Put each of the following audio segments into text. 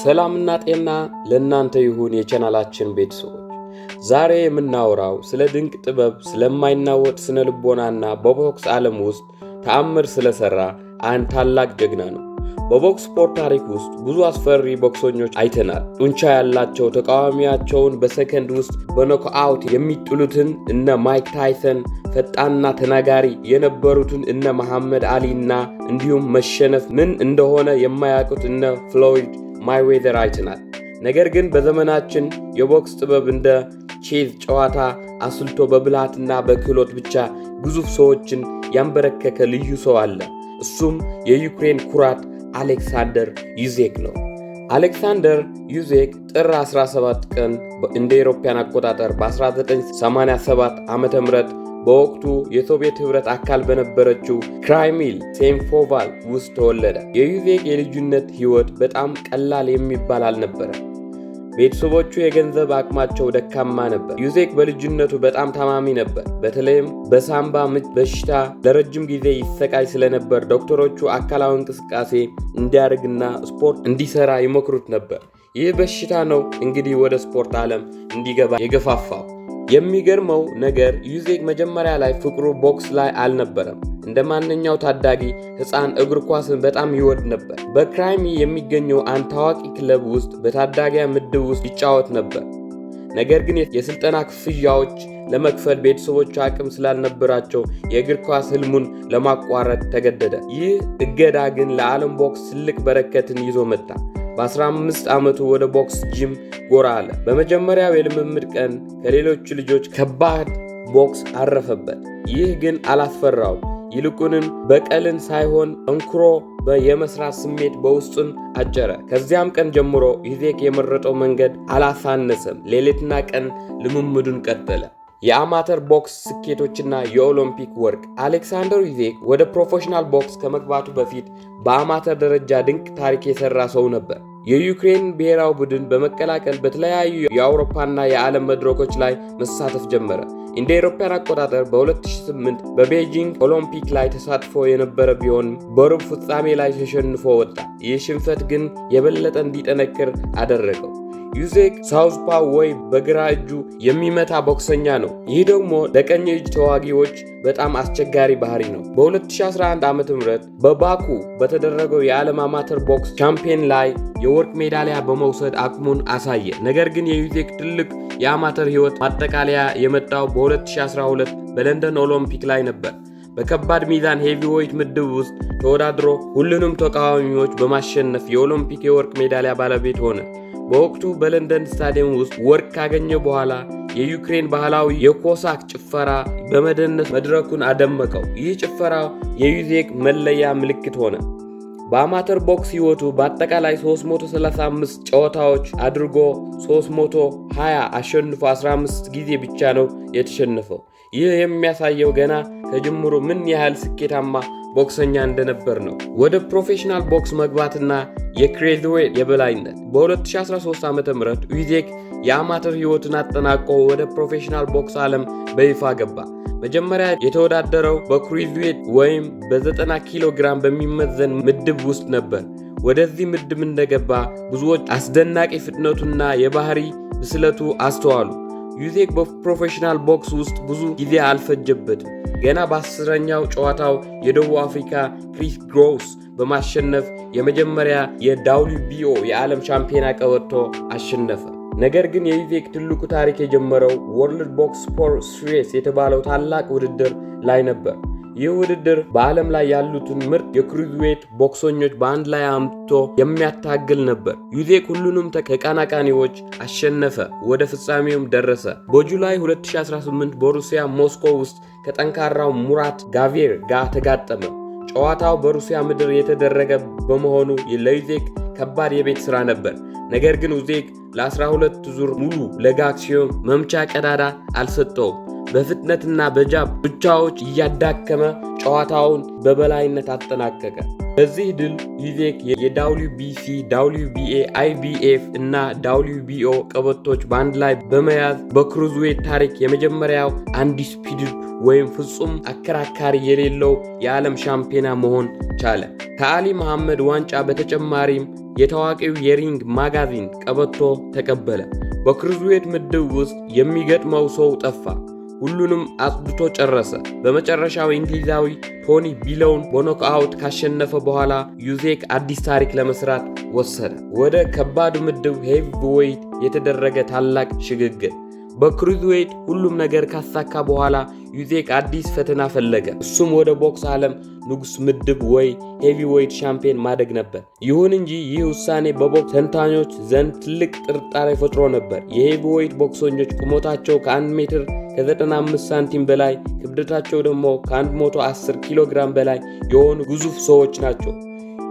ሰላምና ጤና ለእናንተ ይሁን የቻናላችን ቤተሰቦች። ዛሬ የምናወራው ስለ ድንቅ ጥበብ፣ ስለማይናወጥ ስነ ልቦናና በቦክስ ዓለም ውስጥ ተአምር ስለሰራ አንድ ታላቅ ጀግና ነው። በቦክስ ስፖርት ታሪክ ውስጥ ብዙ አስፈሪ ቦክሰኞች አይተናል። ጡንቻ ያላቸው ተቃዋሚያቸውን በሰከንድ ውስጥ በ knockout የሚጥሉትን እነ ማይክ ታይሰን፣ ፈጣንና ተናጋሪ የነበሩትን እነ መሐመድ አሊ እና እንዲሁም መሸነፍ ምን እንደሆነ የማያውቁት እነ ፍሎይድ ማይዌዘር አይተናል። ነገር ግን በዘመናችን የቦክስ ጥበብ እንደ ቼዝ ጨዋታ አስልቶ በብልሃትና በክህሎት ብቻ ግዙፍ ሰዎችን ያንበረከከ ልዩ ሰው አለ። እሱም የዩክሬን ኩራት አሌክሳንደር ዩዜክ ነው። አሌክሳንደር ዩዜክ ጥር 17 ቀን እንደ አውሮፓውያን አቆጣጠር በ1987 ዓ.ም በወቅቱ የሶቪየት ኅብረት አካል በነበረችው ክራይሚል ሴምፎቫል ውስጥ ተወለደ። የዩዜክ የልጅነት ሕይወት በጣም ቀላል የሚባል አልነበረም። ቤተሰቦቹ የገንዘብ አቅማቸው ደካማ ነበር። ዩዜክ በልጅነቱ በጣም ታማሚ ነበር። በተለይም በሳምባ ምች በሽታ ለረጅም ጊዜ ይሰቃይ ስለነበር ዶክተሮቹ አካላዊ እንቅስቃሴ እንዲያደርግና ስፖርት እንዲሰራ ይመክሩት ነበር። ይህ በሽታ ነው እንግዲህ ወደ ስፖርት ዓለም እንዲገባ የገፋፋው። የሚገርመው ነገር ዩዜክ መጀመሪያ ላይ ፍቅሩ ቦክስ ላይ አልነበረም። እንደ ማንኛው ታዳጊ ሕፃን እግር ኳስን በጣም ይወድ ነበር። በክራይሚ የሚገኘው አንድ ታዋቂ ክለብ ውስጥ በታዳጊ ምድብ ውስጥ ይጫወት ነበር። ነገር ግን የስልጠና ክፍያዎች ለመክፈል ቤተሰቦቹ አቅም ስላልነበራቸው የእግር ኳስ ህልሙን ለማቋረጥ ተገደደ። ይህ እገዳ ግን ለዓለም ቦክስ ትልቅ በረከትን ይዞ መጣ። በ15 ዓመቱ ወደ ቦክስ ጂም ጎራ አለ። በመጀመሪያው የልምምድ ቀን ከሌሎቹ ልጆች ከባድ ቦክስ አረፈበት። ይህ ግን አላስፈራውም። ይልቁንም በቀልን ሳይሆን ጠንክሮ የመስራት ስሜት በውስጡን አጨረ። ከዚያም ቀን ጀምሮ ዩዜክ የመረጠው መንገድ አላሳነሰም። ሌሊትና ቀን ልምምዱን ቀጠለ። የአማተር ቦክስ ስኬቶችና የኦሎምፒክ ወርቅ። አሌክሳንደር ዩዜክ ወደ ፕሮፌሽናል ቦክስ ከመግባቱ በፊት በአማተር ደረጃ ድንቅ ታሪክ የሰራ ሰው ነበር። የዩክሬን ብሔራዊ ቡድን በመቀላቀል በተለያዩ የአውሮፓና የዓለም መድረኮች ላይ መሳተፍ ጀመረ። እንደ አውሮፓውያን አቆጣጠር በ2008 በቤጂንግ ኦሎምፒክ ላይ ተሳትፎ የነበረ ቢሆንም በሩብ ፍጻሜ ላይ ተሸንፎ ወጣ። ይህ ሽንፈት ግን የበለጠ እንዲጠነክር አደረገው። ዩዜክ southpaw ወይ በግራ እጁ የሚመታ ቦክሰኛ ነው። ይህ ደግሞ ለቀኝ እጅ ተዋጊዎች በጣም አስቸጋሪ ባህሪ ነው። በ2011 ዓ.ም በባኩ በተደረገው የዓለም አማተር ቦክስ ቻምፒየን ላይ የወርቅ ሜዳሊያ በመውሰድ አቅሙን አሳየ። ነገር ግን የዩዜክ ትልቅ የአማተር ሕይወት ማጠቃለያ የመጣው በ2012 በለንደን ኦሎምፒክ ላይ ነበር። በከባድ ሚዛን heavyweight ምድብ ውስጥ ተወዳድሮ ሁሉንም ተቃዋሚዎች በማሸነፍ የኦሎምፒክ የወርቅ ሜዳሊያ ባለቤት ሆነ። በወቅቱ በለንደን ስታዲየም ውስጥ ወርቅ ካገኘ በኋላ የዩክሬን ባህላዊ የኮሳክ ጭፈራ በመደነስ መድረኩን አደመቀው። ይህ ጭፈራ የዩዜክ መለያ ምልክት ሆነ። በአማተር ቦክስ ሕይወቱ በአጠቃላይ 335 ጨዋታዎች አድርጎ 320 አሸንፎ 15 ጊዜ ብቻ ነው የተሸነፈው። ይህ የሚያሳየው ገና ከጅምሩ ምን ያህል ስኬታማ ቦክሰኛ እንደነበር ነው። ወደ ፕሮፌሽናል ቦክስ መግባትና የ cruiserweight የበላይነት። በ2013 ዓ.ም ዩዜክ የአማተር ሕይወቱን አጠናቆ ወደ ፕሮፌሽናል ቦክስ ዓለም በይፋ ገባ። መጀመሪያ የተወዳደረው በ cruiserweight ወይም በ90 ኪሎ ግራም በሚመዘን ምድብ ውስጥ ነበር። ወደዚህ ምድብ እንደገባ ብዙዎች አስደናቂ ፍጥነቱና የባህሪ ብስለቱ አስተዋሉ። ዩዜክ በፕሮፌሽናል ቦክስ ውስጥ ብዙ ጊዜ አልፈጀበትም። ገና በ10ኛው ጨዋታው የደቡብ አፍሪካ ክሪስ ግሮውስ በማሸነፍ የመጀመሪያ የ WBO የዓለም ሻምፒዮና ቀበቶ አሸነፈ። ነገር ግን የዩዜክ ትልቁ ታሪክ የጀመረው World Box Sport Series የተባለው ታላቅ ውድድር ላይ ነበር። ይህ ውድድር በዓለም ላይ ያሉትን ምርጥ የ cruiserweight ቦክሰኞች በአንድ ላይ አምጥቶ የሚያታግል ነበር። ዩዜክ ሁሉንም ተቀናቃኒዎች አሸነፈ፣ ወደ ፍጻሜውም ደረሰ። በ July 2018 በሩሲያ ሞስኮ ውስጥ ከጠንካራው ሙራት ጋቬር ጋር ተጋጠመ። ጨዋታው በሩሲያ ምድር የተደረገ በመሆኑ ለዩዜክ ከባድ የቤት ሥራ ነበር። ነገር ግን ዩዜክ ለ12 ዙር ሙሉ ለጋክሲዮን መምቻ ቀዳዳ አልሰጠውም። በፍጥነትና በ jab ብቻዎች እያዳከመ ጨዋታውን በበላይነት አጠናቀቀ። በዚህ ድል ዩዜክ የ WBC፣ WBA፣ IBF እና WBO ቀበቶች በአንድ ላይ በመያዝ በ cruiserweight ታሪክ የመጀመሪያው undisputed ወይም ፍጹም አከራካሪ የሌለው የዓለም ሻምፒዮና መሆን ቻለ። ከአሊ መሐመድ ዋንጫ በተጨማሪም የታዋቂው የ Ring Magazine ቀበቶ ተቀበለ። በ cruiserweight ምድብ ውስጥ የሚገጥመው ሰው ጠፋ። ሁሉንም አጽድቶ ጨረሰ። በመጨረሻው እንግሊዛዊ ቶኒ ቢሎውን በ knockout ካሸነፈ በኋላ ዩዜክ አዲስ ታሪክ ለመስራት ወሰነ። ወደ ከባዱ ምድብ heavyweight የተደረገ ታላቅ ሽግግር። በ cruiserweight ሁሉም ነገር ካሳካ በኋላ ዩዜክ አዲስ ፈተና ፈለገ። እሱም ወደ ቦክስ ዓለም ንጉስ ምድብ ወይ heavyweight champion ማደግ ነበር። ይሁን እንጂ ይህ ውሳኔ በቦክስ ተንታኞች ዘንድ ትልቅ ጥርጣሬ ፈጥሮ ነበር። የ heavyweight ቦክሰኞች ቁመታቸው ከ1 ሜትር ከ95 ሳንቲም በላይ፣ ክብደታቸው ደግሞ ከ110 ኪሎ ግራም በላይ የሆኑ ግዙፍ ሰዎች ናቸው።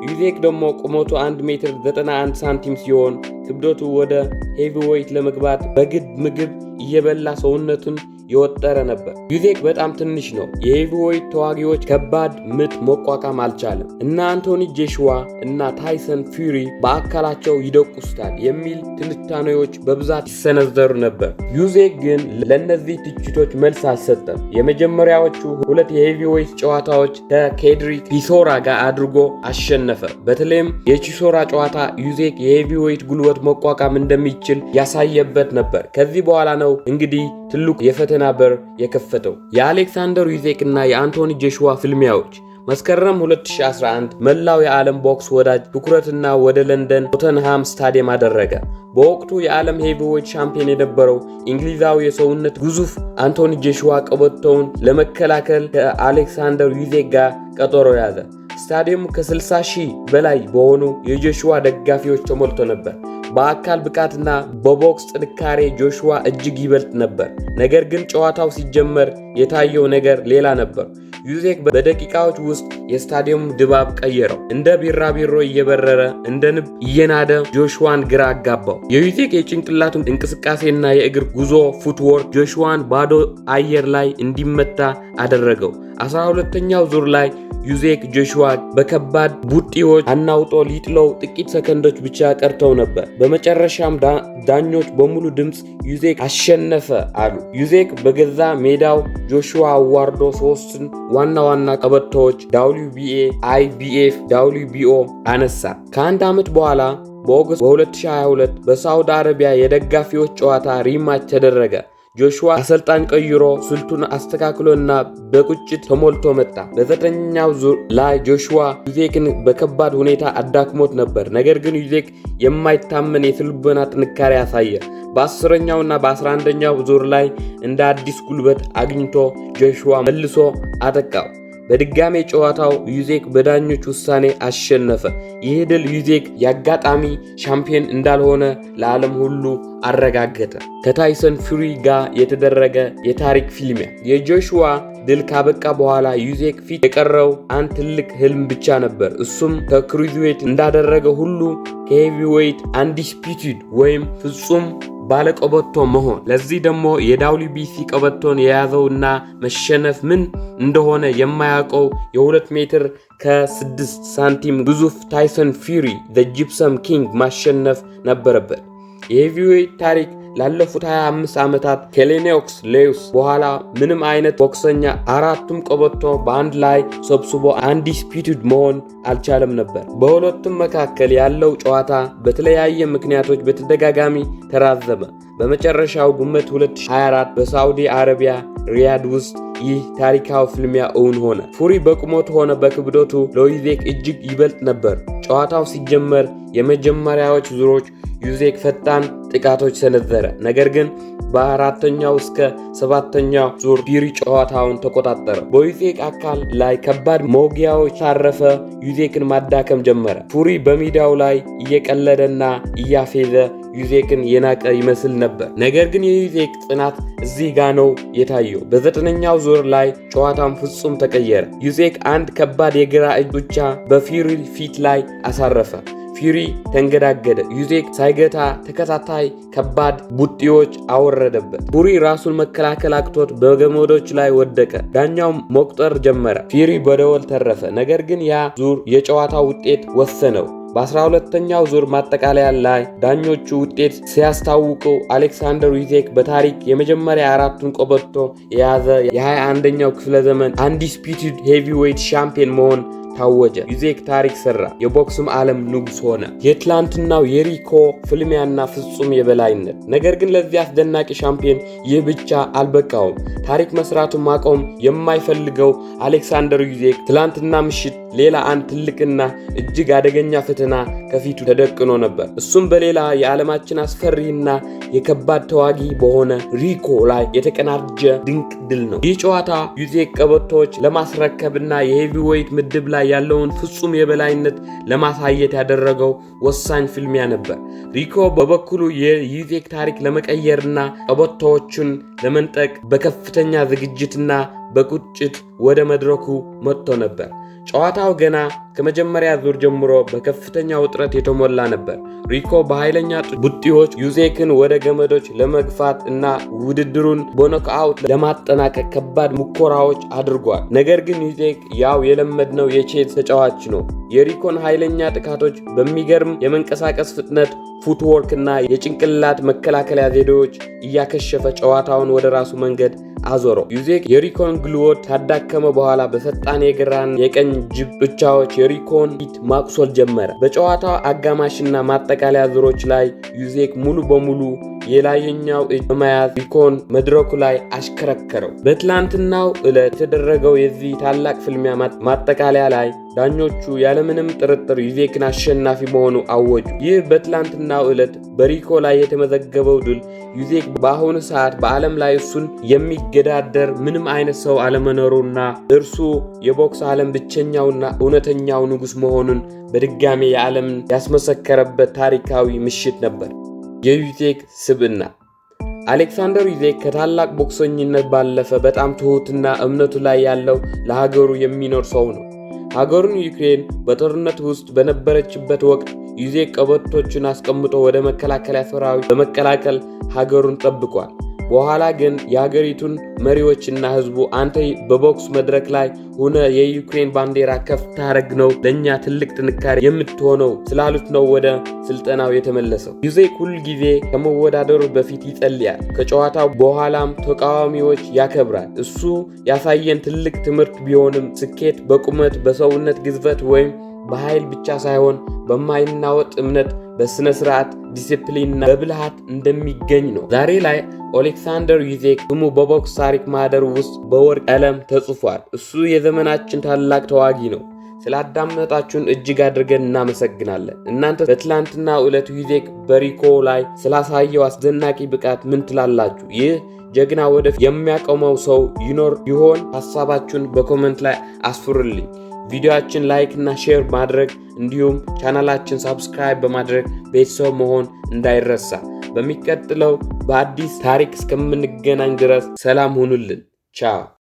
ዩዜክ ደግሞ ቁመቱ 1 ሜትር 91 ሳንቲም ሲሆን ክብደቱ ወደ heavyweight ለመግባት በግድ ምግብ እየበላ ሰውነቱን የወጠረ ነበር። ዩዜክ በጣም ትንሽ ነው። የ heavyweight ተዋጊዎች ከባድ ምት መቋቋም አልቻለም። እነ አንቶኒ ጆሹዋ እና ታይሰን ፊውሪ በአካላቸው ይደቁሱታል የሚል ትንታኔዎች በብዛት ይሰነዘሩ ነበር። ዩዜክ ግን ለእነዚህ ትችቶች መልስ አልሰጠም። የመጀመሪያዎቹ ሁለት የ heavyweight ጨዋታዎች ከኬድሪክ ቺሶራ ጋር አድርጎ አሸነፈ። በተለይም የቺሶራ ጨዋታ ዩዜክ የ heavyweight ጉልበት መቋቋም እንደሚችል ያሳየበት ነበር። ከዚህ በኋላ ነው እንግዲህ ትልቁ የፈተና በር የከፈተው። የአሌክሳንደር ዩዜክ እና የአንቶኒ ጆሹዋ ፍልሚያዎች። መስከረም 2011 መላው የዓለም ቦክስ ወዳጅ ትኩረትና ወደ ለንደን ቶተንሃም ስታዲየም አደረገ። በወቅቱ የዓለም heavyweight champion የነበረው እንግሊዛዊ የሰውነት ግዙፍ አንቶኒ ጆሹዋ ቀበቶውን ለመከላከል ከአሌክሳንደር ዩዜክ ጋር ቀጠሮ ያዘ። ስታዲየሙ ከ60 ሺህ በላይ በሆኑ የጆሹዋ ደጋፊዎች ተሞልቶ ነበር። በአካል ብቃትና በቦክስ ጥንካሬ ጆሹዋ እጅግ ይበልጥ ነበር። ነገር ግን ጨዋታው ሲጀመር የታየው ነገር ሌላ ነበር። ዩዜክ በደቂቃዎች ውስጥ የስታዲየሙ ድባብ ቀየረው። እንደ ቢራቢሮ እየበረረ፣ እንደ ንብ እየናደ ጆሹዋን ግራ አጋባው። የዩዜክ የጭንቅላቱ እንቅስቃሴና የእግር ጉዞ footwork ጆሹዋን ባዶ አየር ላይ እንዲመታ አደረገው። 12ኛው ዙር ላይ ዩዜክ ጆሹዋ በከባድ ቡጢዎች አናውጦ ሊጥለው ጥቂት ሰከንዶች ብቻ ቀርተው ነበር። በመጨረሻም ዳኞች በሙሉ ድምፅ ዩዜክ አሸነፈ አሉ። ዩዜክ በገዛ ሜዳው ጆሹዋ አዋርዶ ሶስትን ዋና ዋና ቀበቶዎች WBA፣ IBF፣ WBO አነሳ። ከአንድ ዓመት በኋላ በ August በ2022 በሳውዲ አረቢያ የደጋፊዎች ጨዋታ rematch ተደረገ። ጆሹዋ አሰልጣኝ ቀይሮ፣ ስልቱን አስተካክሎና በቁጭት ተሞልቶ መጣ። በዘጠነኛው ዙር ላይ ጆሹዋ ዩዜክን በከባድ ሁኔታ አዳክሞት ነበር። ነገር ግን ዩዜክ የማይታመን የስነልቦና ጥንካሬ አሳየ። በ10ኛውና በ11ኛው ዙር ላይ እንደ አዲስ ጉልበት አግኝቶ ጆሹዋ መልሶ አጠቃው። በድጋሜ ጨዋታው ዩዜክ በዳኞች ውሳኔ አሸነፈ። ይህ ድል ዩዜክ የአጋጣሚ ሻምፒዮን እንዳልሆነ ለዓለም ሁሉ አረጋገጠ። ከታይሰን ፉሪ ጋር የተደረገ የታሪክ ፍልሚያ። የጆሹዋ ድል ካበቃ በኋላ ዩዜክ ፊት የቀረው አንድ ትልቅ ህልም ብቻ ነበር። እሱም ከ cruiserweight እንዳደረገ ሁሉ ከ heavyweight undisputed ወይም ፍጹም ባለቀበቶ መሆን። ለዚህ ደግሞ የ WBC ቀበቶን የያዘውና መሸነፍ ምን እንደሆነ የማያውቀው የ2 ሜትር ከ6 ሳንቲም ግዙፍ ታይሰን ፊውሪ the Gypsy King ማሸነፍ ነበረበት። የ heavyweight ታሪክ ላለፉት 25 ዓመታት ከሌኖክስ ሌዊስ በኋላ ምንም አይነት ቦክሰኛ አራቱም ቀበቶ በአንድ ላይ ሰብስቦ undisputed መሆን አልቻለም ነበር። በሁለቱም መካከል ያለው ጨዋታ በተለያየ ምክንያቶች በተደጋጋሚ ተራዘመ። በመጨረሻው ግንቦት 2024 በሳዑዲ አረቢያ ሪያድ ውስጥ ይህ ታሪካዊ ፍልሚያ እውን ሆነ። ፉሪ በቁመቱ ሆነ በክብደቱ ለዩዜክ እጅግ ይበልጥ ነበር። ጨዋታው ሲጀመር የመጀመሪያዎች ዙሮች ዩዜክ ፈጣን ጥቃቶች ሰነዘረ። ነገር ግን በአራተኛው እስከ ሰባተኛው ዙር ፊውሪ ጨዋታውን ተቆጣጠረ። በዩዜክ አካል ላይ ከባድ መውጊያዎች አሳረፈ፣ ዩዜክን ማዳከም ጀመረ። ፉሪ በሜዳው ላይ እየቀለደና እያፌዘ ዩዜክን የናቀ ይመስል ነበር። ነገር ግን የዩዜክ ጽናት እዚህ ጋ ነው የታየው። በዘጠነኛው ዙር ላይ ጨዋታውን ፍጹም ተቀየረ። ዩዜክ አንድ ከባድ የግራ እጅ ብቻ በፊውሪ ፊት ላይ አሳረፈ። ፊሪ ተንገዳገደ። ዩዜክ ሳይገታ ተከታታይ ከባድ ቡጢዎች አወረደበት። ፉሪ ራሱን መከላከል አቅቶት በገመዶች ላይ ወደቀ። ዳኛው መቁጠር ጀመረ። ፊሪ በደወል ተረፈ። ነገር ግን ያ ዙር የጨዋታ ውጤት ወሰነው። በ12ኛው ዙር ማጠቃለያ ላይ ዳኞቹ ውጤት ሲያስታውቁ አሌክሳንደር ዩዜክ በታሪክ የመጀመሪያ አራቱን ቀበቶ የያዘ የ21ኛው ክፍለ ዘመን undisputed heavyweight champion መሆን ታወጀ። ዩዜክ ታሪክ ሰራ፣ የቦክስም ዓለም ንጉሥ ሆነ። የትላንትናው የሪኮ ፍልሚያና ፍጹም የበላይነት። ነገር ግን ለዚህ አስደናቂ ሻምፒዮን ይህ ብቻ አልበቃውም። ታሪክ መስራቱን ማቆም የማይፈልገው አሌክሳንደር ዩዜክ ትላንትና ምሽት ሌላ አንድ ትልቅና እጅግ አደገኛ ፈተና ከፊቱ ተደቅኖ ነበር። እሱም በሌላ የዓለማችን አስፈሪና የከባድ ተዋጊ በሆነ ሪኮ ላይ የተቀናጀ ድንቅ ድል ነው። ይህ ጨዋታ ዩዜክ ቀበቶዎች ለማስረከብና የ heavyweight ምድብ ላይ ያለውን ፍጹም የበላይነት ለማሳየት ያደረገው ወሳኝ ፍልሚያ ነበር። ሪኮ በበኩሉ የዩዜክ ታሪክ ለመቀየርና ቀበቶዎቹን ለመንጠቅ በከፍተኛ ዝግጅትና በቁጭት ወደ መድረኩ መጥቶ ነበር። ጨዋታው ገና ከመጀመሪያ ዙር ጀምሮ በከፍተኛ ውጥረት የተሞላ ነበር። ሪኮ በኃይለኛ ቡጢዎች ዩዜክን ወደ ገመዶች ለመግፋት እና ውድድሩን በ knockout ለማጠናቀቅ ከባድ ሙከራዎች አድርጓል። ነገር ግን ዩዜክ ያው የለመድነው የቼዝ ተጫዋች ነው። የሪኮን ኃይለኛ ጥቃቶች በሚገርም የመንቀሳቀስ ፍጥነት፣ footwork እና የጭንቅላት መከላከያ ዘዴዎች እያከሸፈ ጨዋታውን ወደ ራሱ መንገድ አዞረው። ዩዜክ የሪኮን ጉልበት ካዳከመ በኋላ በፈጣን የግራና የቀኝ jab ጡጫዎች የሪኮን ፊት ማቁሰል ጀመረ። በጨዋታው አጋማሽና ማጠቃለያ ዙሮች ላይ ዩዜክ ሙሉ በሙሉ የላይኛው እጅ በመያዝ ሪኮን መድረኩ ላይ አሽከረከረው። በትላንትናው ዕለት የተደረገው የዚህ ታላቅ ፍልሚያ ማጠቃለያ ላይ ዳኞቹ ያለምንም ጥርጥር ዩዜክን አሸናፊ መሆኑ አወጁ። ይህ በትላንትናው ዕለት በሪኮ ላይ የተመዘገበው ድል ዩዜክ በአሁኑ ሰዓት በዓለም ላይ እሱን የሚገዳደር ምንም አይነት ሰው አለመኖሩና እርሱ የቦክስ ዓለም ብቸኛውና እውነተኛው ንጉሥ መሆኑን በድጋሜ የዓለምን ያስመሰከረበት ታሪካዊ ምሽት ነበር። የዩዜክ ስብዕና። አሌክሳንደር ዩዜክ ከታላቅ ቦክሰኝነት ባለፈ በጣም ትሁትና እምነቱ ላይ ያለው ለሀገሩ የሚኖር ሰው ነው። ሀገሩን ዩክሬን በጦርነት ውስጥ በነበረችበት ወቅት ዩዜክ ቀበቶቹን አስቀምጦ ወደ መከላከያ ሰራዊት በመቀላቀል ሀገሩን ጠብቋል። በኋላ ግን የሀገሪቱን መሪዎችና ህዝቡ "አንተ በቦክስ መድረክ ላይ ሆነህ የዩክሬን ባንዲራ ከፍ ስታደርግ ነው ለእኛ ትልቅ ጥንካሬ የምትሆነው" ስላሉት ነው ወደ ስልጠናው የተመለሰው። ዩዜክ ሁል ጊዜ ከመወዳደሩ በፊት ይጸልያል። ከጨዋታው በኋላም ተቃዋሚዎች ያከብራል። እሱ ያሳየን ትልቅ ትምህርት ቢሆንም ስኬት በቁመት፣ በሰውነት ግዝፈት ወይም በኃይል ብቻ ሳይሆን በማይናወጥ እምነት፣ በስነ ስርዓት፣ ዲሲፕሊንና በብልሃት እንደሚገኝ ነው። ዛሬ ላይ ኦሌክሳንደር ዩዜክ ስሙ በቦክስ ታሪክ ማህደር ውስጥ በወርቅ ቀለም ተጽፏል። እሱ የዘመናችን ታላቅ ተዋጊ ነው። ስላዳመጣችሁን እጅግ አድርገን እናመሰግናለን። እናንተ በትላንትናው ዕለት ዩዜክ በሪኮ ላይ ስላሳየው አስደናቂ ብቃት ምን ትላላችሁ? ይህ ጀግና ወደፊት የሚያቆመው ሰው ይኖር ይሆን? ሀሳባችሁን በ comment ላይ አስፍሩልኝ። ቪዲዮአችን like እና share ማድረግ እንዲሁም ቻናላችን subscribe በማድረግ ቤተሰብ መሆን እንዳይረሳ። በሚቀጥለው በአዲስ ታሪክ እስከምንገናኝ ድረስ ሰላም ሁኑልን። ቻው።